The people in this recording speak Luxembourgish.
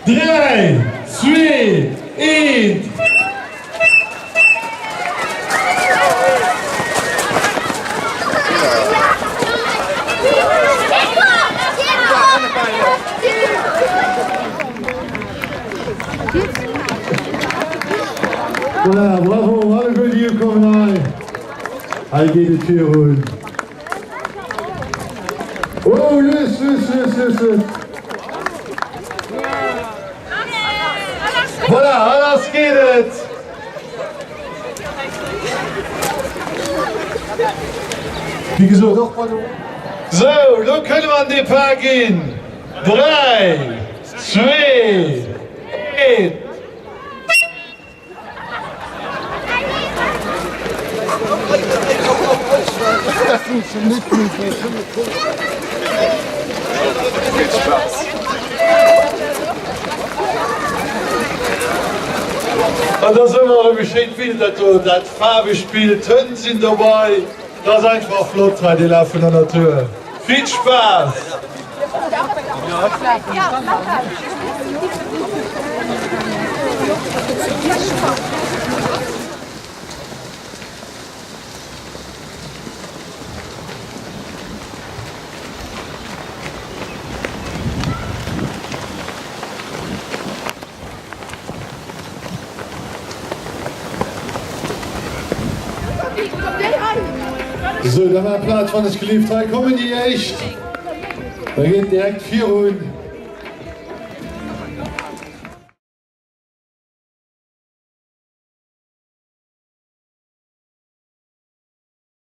3, 2, 1. Voilà, bravo alleguer déi ukommen hei. Hei geet et virun. Oh, lues, lues, lues, lues, lues. Voilà, a lass geet et. Wéi gesot, och bei de. Sou, lo kënne mer an Depart ginn. 3, 2, 1. An da soe mer erëm e schéint Bild, dat do, dat faarwegt Bild, d'Hënn sinn dobei, dat ass einfach flott hei, dee Laf vun der Natur. Vill Spaass! Sou, da maacht Plaz wann ech gelift. Hei kommen déi éischt. Da geet direkt virun.